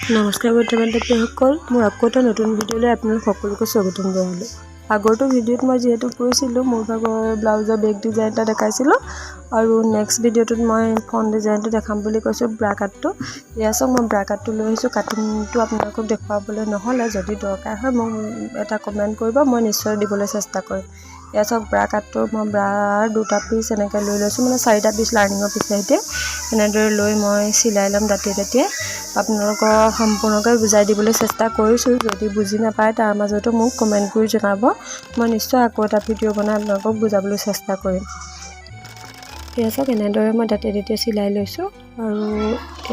নমস্কাৰ বন্ধু বান্ধৱীসকল, মোৰ আকৌ এটা নতুন ভিডিঅ'লৈ আপোনালোক সকলোকে স্বাগতম জনালোঁ। আগৰটো ভিডিঅ'ত মই যিহেতু কৈছিলোঁ, মোৰ ভাগৰ ব্লাউজৰ বেক ডিজাইন এটা দেখাইছিলোঁ আৰু নেক্সট ভিডিঅ'টোত মই ফ্ৰণ্ট ডিজাইনটো দেখাম বুলি কৈছোঁ, ব্ৰা কাটটো। এয়া চাওক, মই ব্ৰা কাটটো লৈ আহিছোঁ। কাটিংটো আপোনালোকক দেখুৱাবলৈ নহ'লে, যদি দৰকাৰ হয় মোক এটা কমেণ্ট কৰিব, মই নিশ্চয় দিবলৈ চেষ্টা কৰিম। এয়া চাওক, ব্ৰা কাটটো মই ব্ৰাৰ দুটা পিচ এনেকৈ লৈ লৈছোঁ, মানে চাৰিটা পিচ লাইনিঙৰ পিচ সৈতে এনেদৰে লৈ মই চিলাই ল'ম দাঁতিয়ে দাঁতিয়ে। আপোনালোকক সম্পূৰ্ণকৈ বুজাই দিবলৈ চেষ্টা কৰিছোঁ। যদি বুজি নাপায়, তাৰ মাজতো মোক কমেণ্ট কৰি জনাব। মই নিশ্চয় আকৌ এটা ভিডিঅ' বনাই আপোনালোকক বুজাবলৈ চেষ্টা কৰিম। এয়া চাওক, এনেদৰে মই দাঁতিয়ে দাঁতিয়ে চিলাই লৈছোঁ আৰু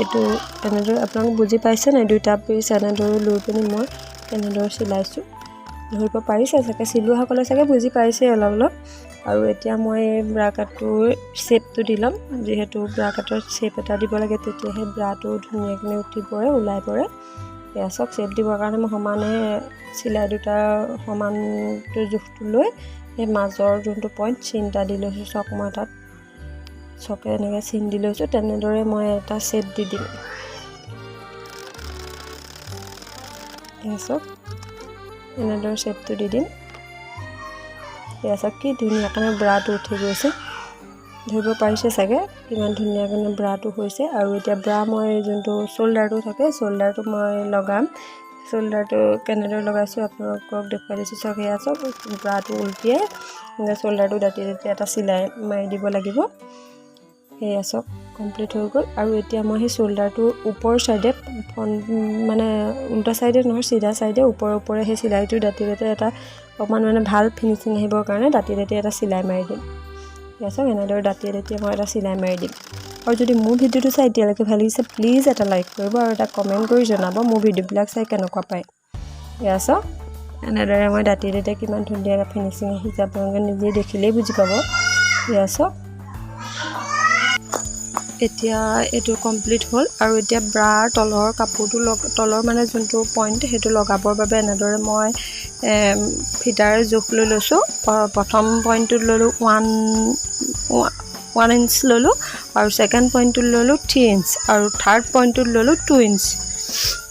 এইটো এনেদৰে আপোনালোক বুজি পাইছে নাই? দুটা পিচ এনেদৰে লৈ পিনি মই কেনেদৰে চিলাইছোঁ ধৰিব পাৰিছে চাগে। চিলোৱাসকলে চাগে বুজি পাইছে অলপ অলপ। আৰু এতিয়া মই এই ব্ৰা কাটটোৰ শ্বেপটো দি ল'ম। যিহেতু ব্ৰা কাটৰ শ্বেপ এটা দিব লাগে, তেতিয়াহে ব্ৰাটো ধুনীয়াকৈ উঠি পৰে, ওলাই পৰে। এয়া চাওক, শ্বেপ দিবৰ কাৰণে মই সমানে চিলাই দুটা সমানটো জোখটো লৈ সেই মাজৰ যোনটো পইণ্ট চিন এটা দি লৈছোঁ। চাওক, মই তাত চকে এনেকৈ চিন দি লৈছোঁ। তেনেদৰে মই এটা শ্বেপ দি দিম। এয়া চাওক, এনেদৰে শ্বেপটো দি দিম। এয়া চাওক, কি ধুনীয়াকৈ ব্ৰাটো উঠি গৈছে। ধৰিব পাৰিছে চাগে কিমান ধুনীয়াকৈ ব্ৰাটো হৈছে। আৰু এতিয়া ব্ৰা মই যোনটো শ্ব'ল্ডাৰটো থাকে, শ্ব'ল্ডাৰটো মই লগাম। শ্ব'ল্ডাৰটো কেনেদৰে লগাইছোঁ আপোনালোকক দেখুৱাই দিছোঁ। চাওক, সেয়া চাওক, ব্ৰাটো উলটিয়াই শ্ব'ল্ডাৰটো দাঁতি দাঁতি এটা চিলাই মাৰি দিব লাগিব। সেয়া চাওক, কমপ্লিট হৈ গ'ল। আৰু এতিয়া মই সেই শ্ব'ল্ডাৰটোৰ ওপৰ ছাইডে, ফ্ৰণ্ট মানে উল্টা ছাইডে নহয়, চিধা ছাইডে ওপৰে ওপৰে সেই চিলাইটো দাঁতি দাঁতি এটা অকণমান মানে ভাল ফিনিচিং আহিবৰ কাৰণে দাঁতি দাঁতি এটা চিলাই মাৰি দিম। এয়া চাওক, এনেদৰে দাঁতিয়ে দাঁতিয়ে মই এটা চিলাই মাৰি দিম। আৰু যদি মোৰ ভিডিঅ'টো চাই এতিয়ালৈকে ভাল লাগিছে, প্লিজ এটা লাইক কৰিব আৰু এটা কমেণ্ট কৰি জনাব মোৰ ভিডিঅ'বিলাক চাই কেনেকুৱা পায়। এয়া চাওক, এনেদৰে মই দাঁতিয়ে দাঁতিয়ে কিমান ধুনীয়া এটা ফিনিচিং আহিছে, আপোনালোকে নিজেই দেখিলেই বুজি পাব। এয়া চাওক, এতিয়া এইটো কমপ্লিট হ'ল। আৰু এতিয়া ব্ৰাৰ তলৰ কাপোৰটো লগ তলৰ মানে যোনটো পইণ্ট, সেইটো লগাবৰ বাবে এনেদৰে মই ফিটাৰ জোখ লৈ লৈছোঁ। প্ৰথম পইণ্টটোত ল'লোঁ ওৱান ওৱান ইঞ্চ ল'লোঁ আৰু ছেকেণ্ড পইণ্টটোত ল'লোঁ 3 ইঞ্চ আৰু থাৰ্ড পইণ্টটোত ল'লোঁ 2 ইঞ্চ,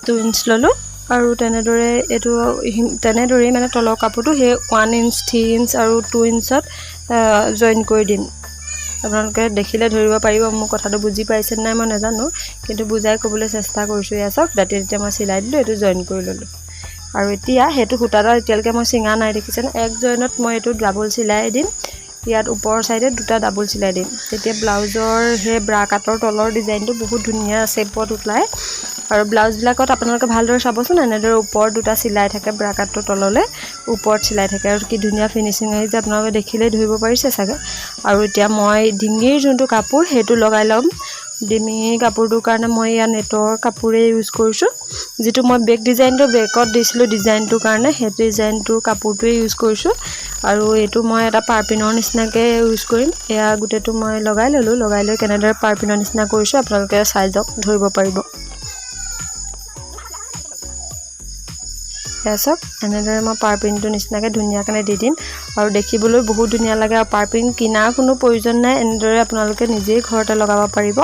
2 ইঞ্চ ল'লোঁ। আৰু তেনেদৰে এইটো তেনেদৰেই মানে তলৰ কাপোৰটো সেই 1 ইঞ্চ, 3 ইঞ্চ আৰু 2 ইঞ্চত জইন কৰি দিম। আপোনালোকে দেখিলে ধৰিব পাৰিব। মোৰ কথাটো বুজি পাইছে নাই মই নাজানো, কিন্তু বুজাই ক'বলৈ চেষ্টা কৰিছোঁ। এয়া চাওক, দাঁতি তেতিয়া মই চিলাই দিলোঁ, এইটো জইন কৰি ল'লোঁ। আৰু এতিয়া সেইটো সূতাডাল এতিয়ালৈকে মই ছিঙা নাই, দেখিছেনে? এক জইনত মই এইটো ডাবল চিলাই দিম। ইয়াত ওপৰৰ ছাইডে দুটা ডাবল চিলাই দিম। তেতিয়া ব্লাউজৰ সেই ব্ৰা কাটৰ তলৰ ডিজাইনটো বহুত ধুনীয়া শ্বেপত ওলায়। আৰু ব্লাউজবিলাকত আপোনালোকে ভালদৰে চাবচোন, এনেদৰে ওপৰত দুটা চিলাই থাকে, ব্ৰা কাটটোৰ তললৈ ওপৰত চিলাই থাকে আৰু কি ধুনীয়া ফিনিচিং আহিছে, আপোনালোকে দেখিলেই ধৰিব পাৰিছে চাগে। আৰু এতিয়া মই ডিঙিৰ যোনটো কাপোৰ, সেইটো লগাই ল'ম। ডিঙিৰ কাপোৰটোৰ কাৰণে মই ইয়াত নেটৰ কাপোৰেই ইউজ কৰিছোঁ। যিটো মই বেক ডিজাইনটো বেকত দিছিলোঁ ডিজাইনটোৰ কাৰণে, সেই ডিজাইনটোৰ কাপোৰটোৱে ইউজ কৰিছোঁ। আৰু এইটো মই এটা পাৰপিনৰ নিচিনাকৈ ইউজ কৰিম। এয়া গোটেইটো মই লগাই ল'লোঁ। লগাই লৈ কেনেদৰে পাৰপিনৰ নিচিনা কৰিছোঁ, আপোনালোকে চাই যাওক, ধৰিব পাৰিব। এয়া চাওক, এনেদৰে মই পাৰপিনটো নিচিনাকৈ ধুনীয়াকৈ দি দিম আৰু দেখিবলৈ বহুত ধুনীয়া লাগে। আৰু পাৰপিন কিনাৰ কোনো প্ৰয়োজন নাই, এনেদৰে আপোনালোকে নিজেই ঘৰতে লগাব পাৰিব।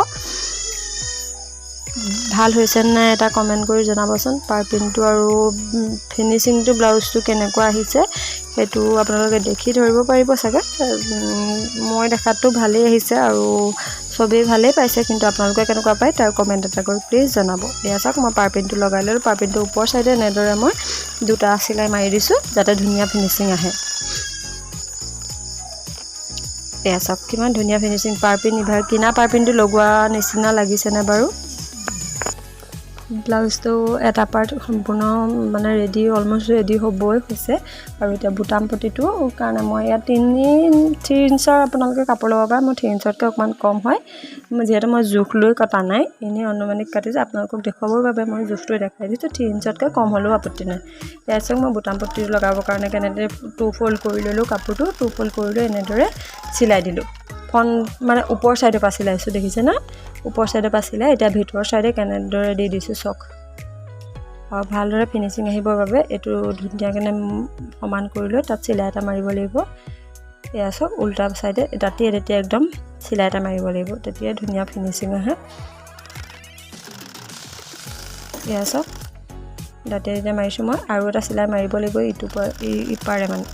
ভাল হৈছে নাই এটা কমেণ্ট কৰি জনাবচোন পাৰপিনটো আৰু ফিনিচিংটো ব্লাউজটো কেনেকুৱা আহিছে, সেইটো আপোনালোকে দেখি ধৰিব পাৰিব চাগে। মই দেখাততো ভালেই আহিছে আৰু চবেই ভালেই পাইছে, কিন্তু আপোনালোকে কেনেকুৱা পায় তাৰ কমেণ্ট এটা কৰি প্লিজ জনাব। এয়া চাওক, মই পাৰপিনটো লগাই ল'লোঁ। পাৰপিনটো ওপৰ ছাইডে এনেদৰে মই দুটা চিলাই মাৰি দিছোঁ, যাতে ধুনীয়া ফিনিচিং আহে। এয়া চাওক, কিমান ধুনীয়া ফিনিচিং। পাৰপিন ইভাৰ কিনা পাৰপিনটো লগোৱা নিচিনা লাগিছেনে বাৰু? ব্লাউজটো এটা পাৰ্ট সম্পূৰ্ণ মানে ৰেডি, অলমষ্ট ৰেডি হ'বই হৈছে। আৰু এতিয়া বুটাম পটিটো কাৰণে মই ইয়াত 3 ইঞ্চৰ আপোনালোকে কাপোৰ ল'ব পাৰে। মই 3 ইঞ্চতকৈ অকণমান কম হয়, যিহেতু মই জোখ লৈ কটা নাই, এনেই অনুমানিক কাটিছোঁ। আপোনালোকক দেখুৱাবৰ বাবে মই জোখটো দেখাই দিছোঁ। 3 ইঞ্চতকৈ কম হ'লেও আপত্তি নাই। ইয়াত চাওক, মই বুটাম পট্টি লগাবৰ কাৰণে কেনেদৰে টু ফ'ল্ড কৰি ল'লোঁ কাপোৰটো। টু ফ'ল্ড কৰি লৈ এনেদৰে চিলাই দিলোঁ। ফ্ৰণ্ট মানে ওপৰ ছাইডৰ পৰা চিলাইছোঁ, দেখিছে না? ওপৰ ছাইডৰ পৰা চিলাই এতিয়া ভিতৰৰ ছাইডে কেনেদৰে দি দিছোঁ চাওক। আৰু ভালদৰে ফিনিচিং আহিবৰ বাবে এইটো ধুনীয়াকৈ সমান কৰি লৈ তাত চিলাই এটা মাৰিব লাগিব। এয়া চাওক, উল্টা ছাইডে দাঁতিয়ে তেতিয়া একদম চিলাই এটা মাৰিব লাগিব, তেতিয়া ধুনীয়া ফিনিচিং আহে। এয়া চাওক, দাঁতিয়ে দাঁতিয়ে মাৰিছোঁ মই। আৰু এটা চিলাই মাৰিব লাগিব ইটো ইপাৰে মানে।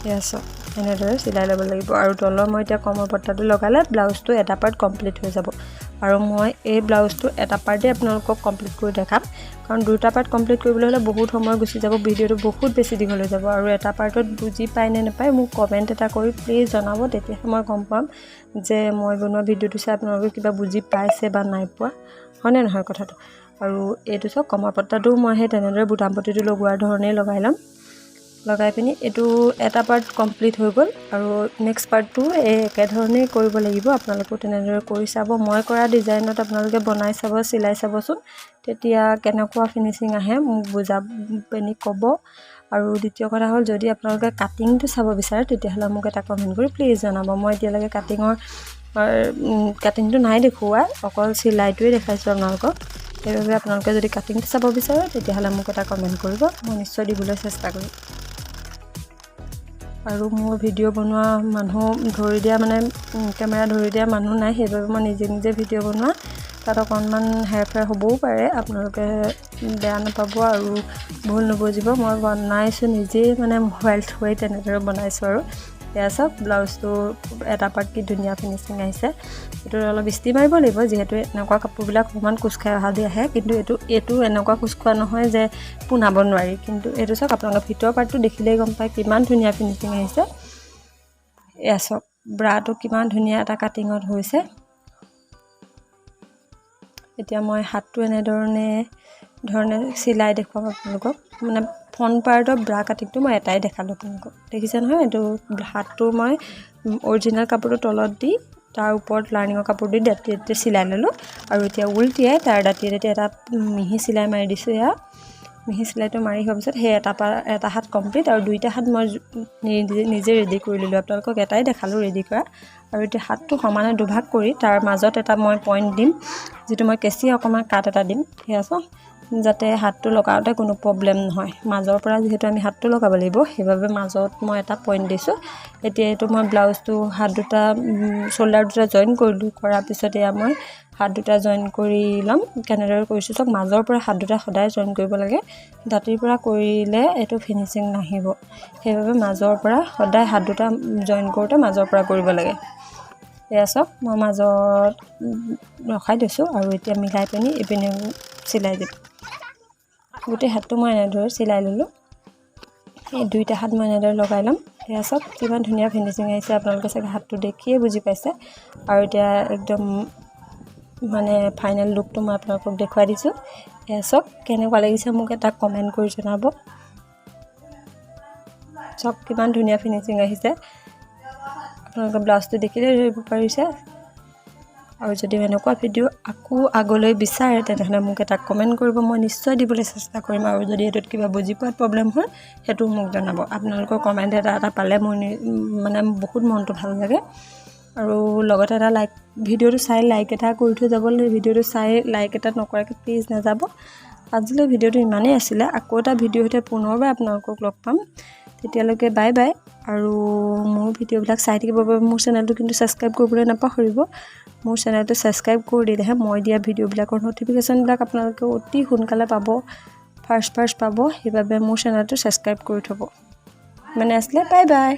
এয়া চাওক, এনেদৰে চিলাই ল'ব লাগিব। আৰু তলৰ মই এতিয়া কমৰ পট্টাটো লগালে ব্লাউজটো এটা পাৰ্ট কমপ্লিট হৈ যাব। আৰু মই এই ব্লাউজটো এটা পাৰ্টেই আপোনালোকক কমপ্লিট কৰি দেখাম, কাৰণ দুটা পাৰ্ট কমপ্লিট কৰিবলৈ হ'লে বহুত সময় গুচি যাব, ভিডিঅ'টো বহুত বেছি দীঘল হৈ যাব। আৰু এটা পাৰ্টত বুজি পায় নে নাপায় মোক কমেণ্ট এটা কৰি প্লিজ জনাব, তেতিয়াহে মই গম পাম যে মই বনোৱা ভিডিঅ'টো চাই আপোনালোকে কিবা বুজি পাইছে বা নাই পোৱা, হয়নে নহয় কথাটো। আৰু এইটো চাওক, কমৰ পট্টাটোও মই সেই তেনেদৰে বুটাম পট্টিটো লগোৱাৰ ধৰণেই লগাই ল'ম। লগাই পিনি এইটো এটা পাৰ্ট কমপ্লিট হৈ গ'ল। আৰু নেক্সট পাৰ্টটো এই একেধৰণেই কৰিব লাগিব, আপোনালোকেও তেনেদৰে কৰি চাব। মই কৰা ডিজাইনত আপোনালোকে বনাই চাব, চিলাই চাবচোন, তেতিয়া কেনেকুৱা ফিনিচিং আহে মোক বুজা পিনি ক'ব। আৰু দ্বিতীয় কথা হ'ল, যদি আপোনালোকে কাটিংটো চাব বিচাৰে তেতিয়াহ'লে মোক এটা কমেণ্ট কৰি প্লিজ জনাব। মই এতিয়ালৈকে কাটিংটো নাই দেখুওৱা, অকল চিলাইটোৱে দেখাইছোঁ আপোনালোকক। সেইবাবে আপোনালোকে যদি কাটিংটো চাব বিচাৰে তেতিয়াহ'লে মোক এটা কমেণ্ট কৰিব, মই নিশ্চয় দিবলৈ চেষ্টা কৰিম। আৰু মোৰ ভিডিঅ' বনোৱা মানুহ ধৰি দিয়া মানে কেমেৰা ধৰি দিয়া মানুহ নাই, সেইবাবে মই নিজে নিজে ভিডিঅ' বনোৱা, তাত অকণমান হেৰফেৰ হ'বও পাৰে, আপোনালোকে বেয়া নাপাব আৰু ভুল নুবুজিব। মই বনাইছোঁ নিজেই, মানে মোবাইল থৈ তেনেদৰে বনাইছোঁ। আৰু এয়া চাওক, ব্লাউজটো এটা পাৰ্ট কি ধুনীয়া ফিনিচিং আহিছে। এইটো অলপ ইস্ত্ৰি মাৰিব লাগিব, যিহেতু এনেকুৱা কাপোৰবিলাক অকণমান কোচ খাই অহা দি আহে, কিন্তু এইটো এনেকুৱা কোচ খোৱা নহয় যে পোনাব নোৱাৰি। কিন্তু এইটো চাওক, আপোনালোকে ভিতৰৰ পাৰ্টটো দেখিলেই গম পায় কিমান ধুনীয়া ফিনিচিং আহিছে। এয়া চাওক, ব্ৰাটো কিমান ধুনীয়া এটা কাটিঙত হৈছে। এতিয়া মই হাতটো এনেধৰণে ধৰণে চিলাই দেখুৱাম আপোনালোকক। মানে ফ্ৰণ্ট পাৰ্টৰ ব্ৰা কাটিংটো মই এটাই দেখালোঁ আপোনালোকক, দেখিছে নহয়। এইটো হাতটো মই অৰিজিনেল কাপোৰটো তলত দি তাৰ ওপৰত লাৰ্ণিঙৰ কাপোৰ দি দাঁতি দাঁতি চিলাই ল'লোঁ। আৰু এতিয়া উলটিয়াই তাৰ দাঁতিয়ে দাঁতিয়ে এটা মিহি চিলাই মাৰি দিছোঁ। এয়া মিহি চিলাইটো মাৰি হোৱাৰ পিছত সেই এটা হাত কমপ্লিট। আৰু দুইটা হাত মই নিজে ৰেডি কৰি ল'লোঁ, আপোনালোকক এটাই দেখালোঁ ৰেডি কৰা। আৰু এতিয়া হাতটো সমানে দুভাগ কৰি তাৰ মাজত এটা মই পইণ্ট দিম, যিটো মই কেঁচি অকণমান কাট এটা দিম, সেয়া চাওক, যাতে হাতটো লগাওঁতে কোনো প্ৰব্লেম নহয়। মাজৰ পৰা যিহেতু আমি হাতটো লগাব লাগিব, সেইবাবে মাজত মই এটা পইণ্ট দিছোঁ। এতিয়া এইটো মই ব্লাউজটো হাত দুটা শ্ব'ল্ডাৰ দুটা জইন কৰিলোঁ। কৰাৰ পিছত এয়া মই হাত দুটা জইন কৰি ল'ম। কেনেদৰে কৰিছোঁ চাওক, মাজৰ পৰা হাত দুটা সদায় জইন কৰিব লাগে, দাঁতিৰ পৰা কৰিলে এইটো ফিনিচিং নাহিব। সেইবাবে মাজৰ পৰা সদায় হাত দুটা জইন কৰোঁতে মাজৰ পৰা কৰিব লাগে। এয়া চাওক, মই মাজত ৰখাই দিছোঁ। আৰু এতিয়া মিলাই পিনি এইপিনে চিলাই দিম। গোটেই হাতটো মই এনেদৰে চিলাই ল'লোঁ। এই দুইটা হাত মই এনেদৰে লগাই ল'ম। এয়া চাওক, কিমান ধুনীয়া ফিনিচিং আহিছে, আপোনালোকে চাগে হাতটো দেখিয়ে বুজি পাইছে। আৰু এতিয়া একদম মানে ফাইনেল লুকটো মই আপোনালোকক দেখুৱাই দিছোঁ। এয়া চাওক, কেনেকুৱা লাগিছে মোক এটা কমেণ্ট কৰি জনাব। চাওক কিমান ধুনীয়া ফিনিচিং আহিছে, আপোনালোকে ব্লাউজটো দেখিলে ধৰিব পাৰিছে। আৰু যদি এনেকুৱা ভিডিঅ' আকৌ আগলৈ বিচাৰে তেনেহ'লে মোক এটা কমেণ্ট কৰিব, মই নিশ্চয় দিবলৈ চেষ্টা কৰিম। আৰু যদি এইটোত কিবা বুজি পোৱাত প্ৰব্লেম হয় সেইটোও মোক জনাব। আপোনালোকৰ কমেণ্ট এটা এটা পালে মোৰ মানে বহুত মনটো ভাল লাগে। আৰু লগতে এটা লাইক, ভিডিঅ'টো চাই লাইক এটা কৰি থৈ যাব। ভিডিঅ'টো চাই লাইক এটা নকৰাকৈ প্লিজ নাযাব। আজিলৈ ভিডিঅ'টো ইমানেই আছিলে, আকৌ এটা ভিডিঅ'ৰ সৈতে পুনৰবাৰ আপোনালোকক লগ পাম। তেতিয়ালৈকে বাই বাই। আৰু মোৰ ভিডিঅ'বিলাক চাই থাকিবৰ বাবে মোৰ চেনেলটো কিন্তু ছাবস্ক্ৰাইব কৰিবলৈ নাপাহৰিব। মোৰ চেনেলটো ছাবস্ক্ৰাইব কৰি দিলেহে মই দিয়া ভিডিঅ'বিলাকৰ ন'টিফিকেশ্যনবিলাক আপোনালোকে অতি সোনকালে পাব, ফাৰ্ষ্ট ফাৰ্ষ্ট পাব। সেইবাবে মোৰ চেনেলটো ছাবস্ক্ৰাইব কৰি থ'ব। মানে আছিলে, বাই বাই।